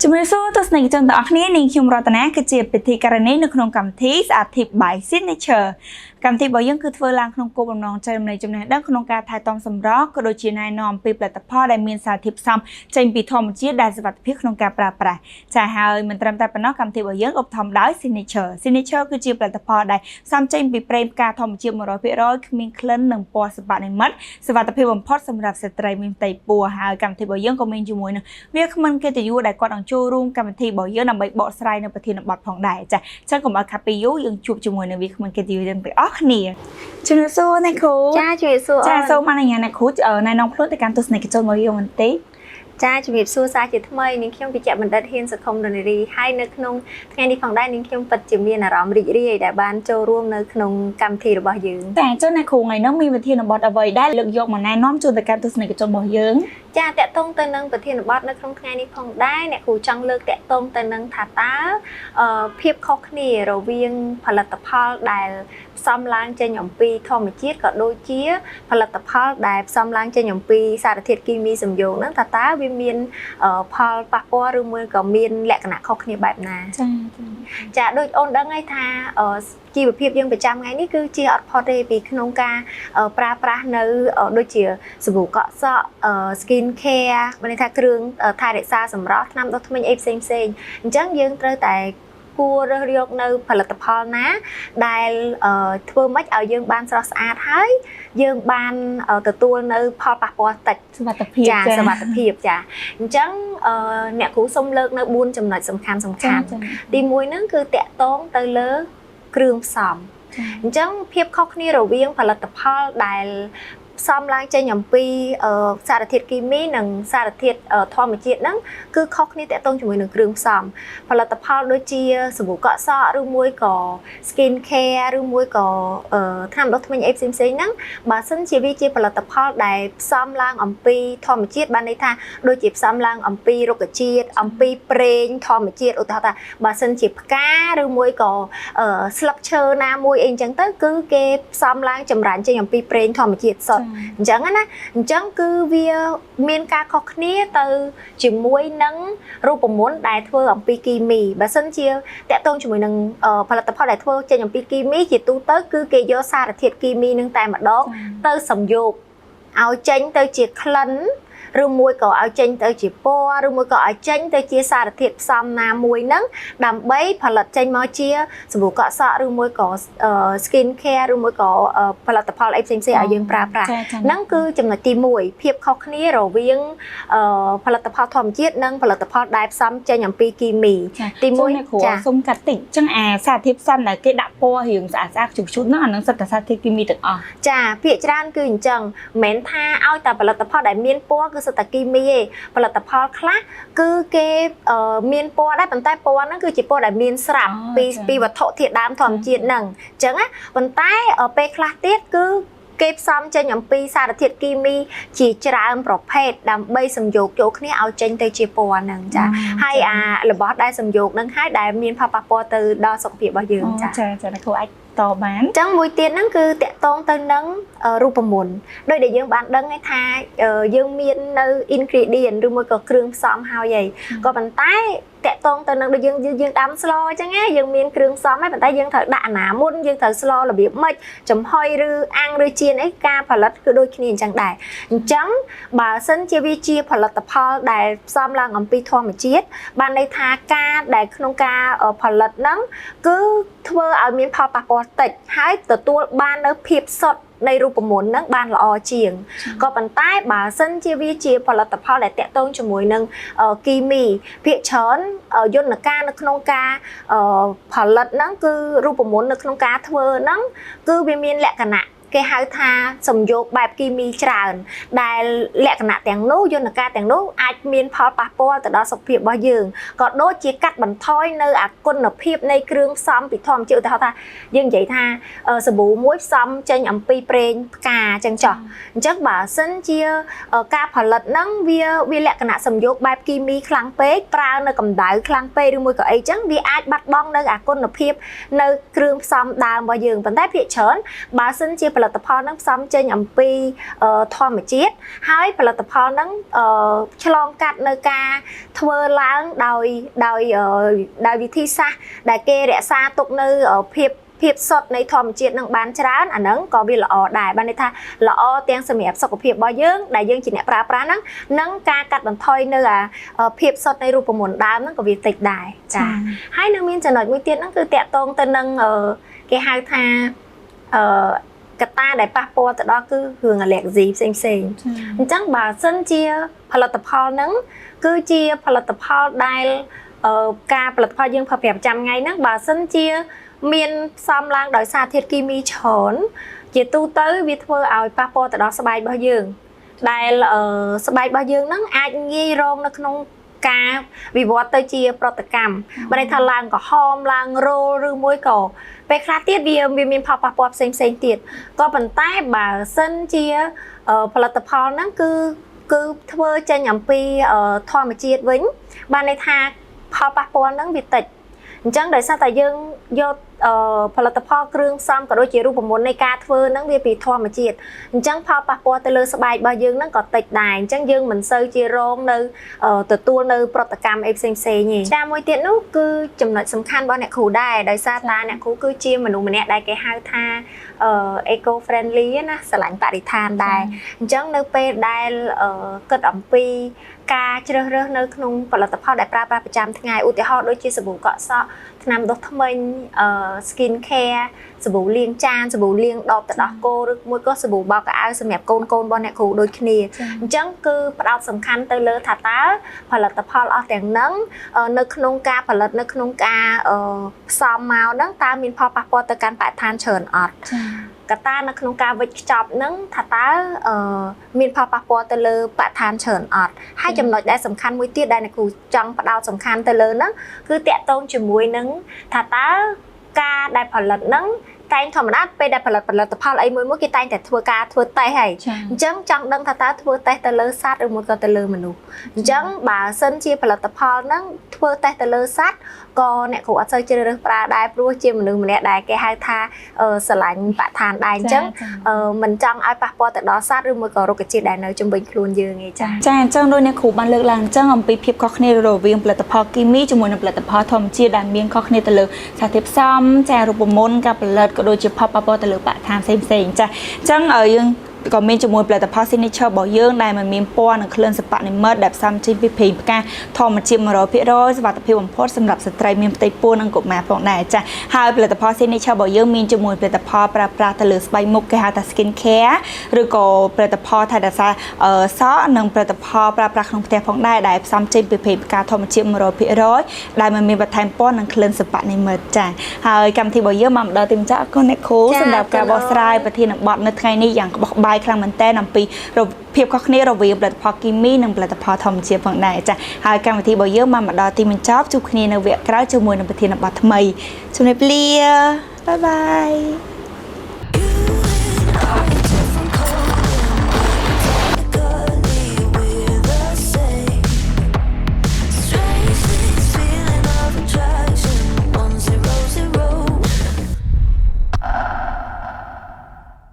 ជំរាបសួរទស្សនិកជនទាំងអស់គ្នានាងខ្ញុំរតនាគឺជាពិធីការនីនៅក្នុងកម្មវិធីស្អាត Tip by Signature កម្មវិធីរបស់យើងគឺធ្វើឡើងក្នុងគោលបំណងចែករំលែកចំណេះដឹងក្នុងការថែទាំសម្រស់ក៏ដូចជាណែនាំអំពីផលិតផលដែលមានសារធាតុផ្សំចេញពីធម្មជាតិដែលសុវត្ថិភាពក្នុងការប្រើប្រាស់ចាហើយមិនត្រឹមតែប៉ុណ្ណោះកម្មវិធីរបស់យើងឧបត្ថម្ភដោយ Signature Signature គឺជាផលិតផលដែលផ្សំចេញពីប្រេងផ្កាធម្មជាតិ100%គ្មានក្លិននិងពណ៌សិប្បនិម្មិតសុវត្ថិភាពបំផុតសម្រាប់ស្ត្រីមានផ្ទៃពោះហើយកម្មវិធីរបស់យើងក៏មានជាមួយនឹង វាគ្មិនកិត្តិយសដែលគាត់នឹងចូលរួមកម្មវិធីរបស់យើងដើម្បីបកស្រាយនៅប្រធានបទផងដែរចាអញ្ចឹងកុំឲ្យខាត់ពីយូរយើងជួបជាមួយនឹងវាគ្មិនកិត្តិយសយើងទាំងអស់គ្នាជំរាបសួរអ្នកគ្រូ ចាជំរាបសួរ ចា អូន សូមអនុញ្ញាតអ្នកគ្រូណែនាំខ្លួនទៅកាន់ទស្សនិកជនរបស់យើងបន្តិច ចាជំរាបសួរសាជាថ្មីនាងខ្ញុំវិជ្ជបណ្ឌិតហ៊ានសុខុមរនរីហើយនៅក្នុងថ្ងៃនេះផងដែរនាងខ្ញុំពិតជាមានអារម្មណ៍រីករាយដែលបានចូលរួមនៅក្នុងកម្មវិធីរបស់យើង ចាចុះអ្នកគ្រូថ្ងៃនេះមានវិធានបទអ្វីដែលលើកយកមកណែនាំជូនទៅកាន់ទស្សនិកជនរបស់យើង ចាតកតងទៅនឹងប្រធានបទនៅក្នុងថ្ងៃនេះផងដែរអ្នកគ្រូចង់លើកតកតងទៅនឹងថាតើភាពខុសគ្នារវាងផលិតផលដែលផ្សំឡើងចេញអំពីធម្មជាតិក៏ដូចជាផលិតផលដែលផ្សំឡើងចេញអំពីសារធាតុគីមីសំយោគហ្នឹងថាតើវាមានផលប៉ះពាល់ឬមួយក៏មានលក្ខណៈខុសគ្នាបែបណា ចា ចាដូចអូនដឹងហើយថាជីវភាពយើងប្រចាំថ្ងៃនេះគឺជាអត់ផុតទេពីក្នុងការប្រើប្រាស់នៅដូចជាសាប៊ូកក់សក់ skin care មានន័យថាគ្រឿងថែរក្សាសម្រស់ថ្នាំដុសធ្មេញអីផ្សេងផ្សេងអញ្ចឹងយើងត្រូវតែគួររើសយកនៅផលិតផលណាដែលធ្វើម៉េចឲ្យយើងបានស្រស់ស្អាតហើយយើងបានទទួលនៅផលប៉ះពាល់តិច សុវត្ថិភាព ចាសុវត្ថិភាពចាអញ្ចឹងអ្នកគ្រូសូមលើកនៅ4ចំណុចសំខាន់សំ ចា ខាន់ ចា ទី1ហ្នឹងគឺតាក់ទងទៅលើគ្រឿងផ្សំ ចា អញ្ចឹងភាពខុសគ្នារវាងផលិតផលដែលផ្សំឡើងចេញអំពីសារធាតុគីមីនិងសារធាតុធម្មជាតិហ្នឹងគឺខុសគ្នាតាក់ទងជាមួយនឹងគ្រឿងផ្សំផលិតផលដូចជាសាប៊ូកក់សក់ឬមួយក៏ skin care ឬមួយក៏ថ្នាំដុសធ្មេញអីផ្សេងៗហ្នឹងបើសិនជាវាជាផលិតផលដែលផ្សំឡើងអំពីធម្មជាតិបានន័យថាដូចជាផ្សំឡើងអំពីរុក្ខជាតិអំពីប្រេងធម្មជាតិឧទាហរណ៍ថាបើសិនជាផ្កាឬមួយក៏ស្លឹកឈើណាមួយអីអញ្ចឹងទៅគឺគេផ្សំឡើងចម្រាញ់ចេញអំពីប្រេងធម្មជាតិសុទ្ធ អញ្ចឹងណាអញ្ចឹងគឺវាមានការខុសគ្នាទៅជាមួយនឹងរូបមន្តដែលធ្វើអំពីគីមីបើសិនជាតាក់ទងជាមួយនឹងផលិតផលដែលធ្វើចេញអំពីគីមីជាទូទៅគឺគេយកសារធាតុគីមីនឹងតែម្ដងទៅសំយោគឲ្យចេញទៅជាក្លិនឬមួយក៏ឲ្យចេញទៅជាពណ៌ឬមួយក៏ឲ្យចេញទៅជាសារធាតុផ្សំណាមួយហ្នឹងដើម្បីផលិតចេញមកជាសាប៊ូកក់សក់ឬមួយក៏ skin care ឬមួយក៏ផលិតផលអីផ្សេងៗឲ្យយើងប្រើប្រាស់ ចាចា ហ្នឹងគឺចំណុចទី1ភាពខុសគ្នារវាងផលិតផលធម្មជាតិនិងផលិតផលដែលផ្សំចេញអំពីគីមី ចា ទីមួយ អ្នកគ្រូ ចា សូមកាត់តិចអញ្ចឹងអាសារធាតុផ្សំដែលគេដាក់ពណ៌រៀងស្អាតស្អាតជុំជុំហ្នឹងអាហ្នឹងសុទ្ធតែសារធាតុគីមីទាំងអស់ ចាភាគច្រើនគឺអញ្ចឹងមិនមែនថាឲ្យតែផលិតផលដែលមានពណ៌គឺសុទ្ធតែគីមីទេផលិតផលខ្លះគឺគេមានពណ៌ដែរប៉ុន្តែពណ៌ហ្នឹងគឺជាពណ៌ដែលមានស្រាប់ពីពីវត្ថុធាតុដើមធម្មជាតិហ្នឹងអញ្ចឹងណាប៉ុន្តែពេលខ្លះទៀតគឺគេផ្សំចេញអំពីសារធាតុគីមីជាច្រើនប្រភេទដើម្បីសំយោគចូលគ្នាឲ្យចេញទៅជាពណ៌ហ្នឹងចាហើយអារបស់ដែលសំយោគហ្នឹងហើយដែលមានផលប៉ះពាល់ទៅដល់សុខភាពរបស់យើងចា ចាចាអ្នកគ្រូអាចតបាន អញ្ចឹងមួយទៀតហ្នឹងគឺតាក់ទងទៅនឹងរូបមន្តដោយដែលយើងបានដឹងហើយថាយើងមាននៅ ingredient ឬមួយក៏គ្រឿងផ្សំហើយហីក៏ប៉ុន្តែតាក់ទងទៅនឹងដូចយើងយើងដាំស្លអញ្ចឹងណាយើងមានគ្រឿងផ្សំហើយប៉ុន្តែយើងត្រូវដាក់អាណាមុនយើងត្រូវស្លរបៀបម៉េចចំហុយឬអាំងឬចៀនអីការផលិតគឺដូចគ្នាអញ្ចឹងដែរអញ្ចឹងបើសិនជាវាជាផលិតផលដែលផ្សំឡើងអំពីធម្មជាតិបានន័យថាការដែលក្នុងការផលិតហ្នឹងគឺធ្វើឲ្យមានផលប៉ះពាល់តិចហើយទទួលបាននៅភាពសុទ្ធនៃរូបមន្តហ្នឹងបានល្អជាងក៏ប៉ុន្តែបើសិនជាវាជាផលិតផលដែលតាក់ទងជាមួយនឹងគីមីភាគច្រើនយន្តការនៅក្នុងការផលិតហ្នឹងគឺរូបមន្តនៅក្នុងការធ្វើហ្នឹងគឺវាមានលក្ខណៈគេហៅថាសំយោគបែបគីមីច្រើនដែលលក្ខណៈទាំងនោះយន្តការទាំងនោះអាចមានផលប៉ះពាល់ទៅដល់សុខភាពរបស់យើងក៏ដូចជាកាត់បន្ថយនៅអាគុណភាពនៃគ្រឿងផ្សំពីធម្មជាតិឧទាហរណ៍ថាយើងនិយាយថាសាប៊ូមួយផ្សំចេញអំពីប្រេងផ្កាអញ្ចឹងចុះអញ្ចឹងបើសិនជាការផលិតហ្នឹងវាលក្ខណៈសំយោគបែបគីមីខ្លាំងពេកប្រើនៅកម្ដៅខ្លាំងពេកឬមួយក៏អីចឹងវាអាចបាត់បង់នៅអាគុណភាពនៅគ្រឿងផ្សំដើមរបស់យើងប៉ុន្តែភាគច្រើនបើសិនជាផលិ ផលិតផលហ្នឹងផ្សំចេញអំពីធម្មជាតិហើយផលិតផលហ្នឹងឆ្លងកាត់នៅការធ្វើឡើងដោយដោយដោយវិធីសាស្ត្រដែលគេរក្សាទុកនៅភាពភាពសុទ្ធនៃធម្មជាតិនឹងបានច្រើនអាហ្នឹងក៏វាល្អដែរបានន័យថាល្អទាំងសម្រាប់សុខភាពរបស់យើងដែលយើងជាអ្នកប្រើប្រាស់ហ្នឹងនិងការកាត់បន្ថយនៅអាភាពសុទ្ធនៃរូបមន្តដើមហ្នឹងក៏វាតិចដែរចាហើយនៅមានចំណុចមួយទៀតហ្នឹងគឺតាក់ទងទៅនឹងគេហៅថាកត្តាដែលប៉ះពាល់ទៅដល់គឺរឿង allergy ផ្សេងផ្សេងអញ្ចឹងបើសិនជាផលិតផលហ្នឹងគឺជាផលិតផលដែលការផលិតផលយើងប្រើប្រាស់ប្រចាំថ្ងៃហ្នឹងបើសិនជាមានផ្សំឡើងដោយសារធាតុគីមីច្រើនជាទូទៅវាធ្វើឲ្យប៉ះពាល់ទៅដល់ស្បែករបស់យើងដែលស្បែករបស់យើងហ្នឹងអាចងាយរងនៅក្នុងការវិវត្តទៅជាប្រតិកម្មបើន័យថាឡើងក្រហមឡើងរោលឬមួយក៏ពេលខ្លះទៀតវាមានផលប៉ះពាល់ផ្សេងផ្សេងទៀតក៏ប៉ុន្តែបើសិនជាផលិតផលហ្នឹងគឺធ្វើចេញអំពីធម្មជាតិវិញបានន័យថាផលប៉ះពាល់ហ្នឹងវាតិចអញ្ចឹងដោយសារតែយើងយកផលិតផលគ្រឿងផ្សំក៏ដូចជារូបមន្តនៃការធ្វើហ្នឹងវាពីធម្មជាតិអញ្ចឹងផលប៉ះពាល់ទៅលើស្បែករបស់យើងហ្នឹងក៏តិចដែរអញ្ចឹងយើងមិនសូវជារងនៅទទួលនៅប្រតិកម្មអីផ្សេងផ្សេងទេចាមួយទៀតនោះគឺចំណុចសំខាន់របស់អ្នកគ្រូដែរដោយសារតាអ្នកគ្រូគឺជាមនុស្សម្នាក់ដែលគេហៅថា eco friendly ណាស្រឡាញ់បរិស្ថានដែរអញ្ចឹងនៅពេលដែលគិតអំពីការជ្រើសរើសនៅក្នុងផលិតផលដែលប្រើប្រាស់ប្រចាំថ្ងៃឧទាហរណ៍ដូចជាសាប៊ូកក់សក់ថ្នាំដុសធ្មេញ skin care សាប៊ូលាងចានសាប៊ូលាងដបទឹកដោះគោឬមួយក៏សាប៊ូបោកខោអាវសម្រាប់កូនកូនរបស់អ្នកគ្រូដូចគ្នាអញ្ចឹងគឺផ្ដោតសំខាន់ទៅលើថាតើផលិតផលអស់ទាំងហ្នឹងនៅក្នុងការផលិតនៅក្នុងការផ្សំមកហ្នឹងតើមានផលប៉ះពាល់ទៅកាន់បរិស្ថានច្រើនអត់កត្តានៅក្នុងការវេចខ្ចប់ហ្នឹងថាតើមានផលប៉ះពាល់ទៅលើបរិស្ថានច្រើនអត់ហើយចំណុចដែលសំខាន់មួយទៀតដែលអ្នកគ្រូចង់ផ្ដោតសំខាន់ទៅលើហ្នឹងគឺតាក់ទងជាមួយនឹងថាតើការដែលផលិតហ្នឹងតែងធម្មតាពេលដែលផលិតផលិតផលអីមួយមួយគេតែងតែធ្វើការធ្វើតេស្តហើយអញ្ចឹងចង់ដឹងថាតើធ្វើតេស្តទៅលើសត្វឬមួយក៏ទៅលើមនុស្សអញ្ចឹងបើសិនជាផលិតផលហ្នឹងធ្វើតេស្តទៅលើសត្វក៏អ្នកគ្រូអត់សូវជ្រើសរើសប្រើដែរព្រោះជាមនុស្សម្នាក់ដែលគេហៅថាស្រឡាញ់បរិស្ថានដែរអញ្ចឹងមិនចង់ឲ្យប៉ះពាល់ទៅដល់សត្វឬមួយក៏រុក្ខជាតិដែលនៅជុំវិញខ្លួនយើងឯងចា ចាអញ្ចឹងដោយអ្នកគ្រូបានលើកឡើងអញ្ចឹងអំពីភាពខុសគ្នារវាងផលិតផលគីមីជាមួយនឹងផលិតផលធម្មជាតិដែលមានខុសគ្នាទៅលើសារធាតុផ្សំចារូបមន្តការផលិតក៏ដូចជាផលប៉ះពាល់ទៅលើបរិស្ថានផ្សេងផ្សេងចាអញ្ចឹងយើងក៏មានជាមួយផលិតផល signature របស់យើងដែលមិនមានពណ៌និងក្លិនសិប្បនិម្មិតដែលផ្សំចេញពីប្រេងផ្កាធម្មជាតិ100%សុវត្ថិភាពបំផុតសម្រាប់ស្ត្រីមានផ្ទៃពោះនិងកុមារផងដែរចាហើយផលិតផល signature របស់យើងមានជាមួយផលិតផលប្រើប្រាស់ទៅលើស្បែកមុខគេហៅថា skin care ឬក៏ផលិតផលថែរក្សាសក់និងផលិតផលប្រើប្រាស់ក្នុងផ្ទះផងដែរដែលផ្សំចេញពីប្រេងផ្កាធម្មជាតិ100%ដែលមិនមានបន្ថែមពណ៌និងក្លិនសិប្បនិម្មិតចាហើយកម្មវិធីរបស់យើងមកដល់ទីបញ្ចប់អរគុណអ្នកគ្រូសម្រាប់ការបកស្រាយប្រធានបទនៅថ្ងៃនេះយ៉ាងក្បោះក្បាយខ្លាំងមែនទែនអំពីភាពខុសគ្នារវាងផលិតផលគីមីនិងផលិតផលធម្មជាតិផងដែរចាហើយកម្មវិធីរបស់យើងបានមកដល់ទីបញ្ចប់ជួបគ្នានៅវគ្គក្រោយជាមួយនឹងប្រធានបទថ្មីជម្រាបលា bye bye.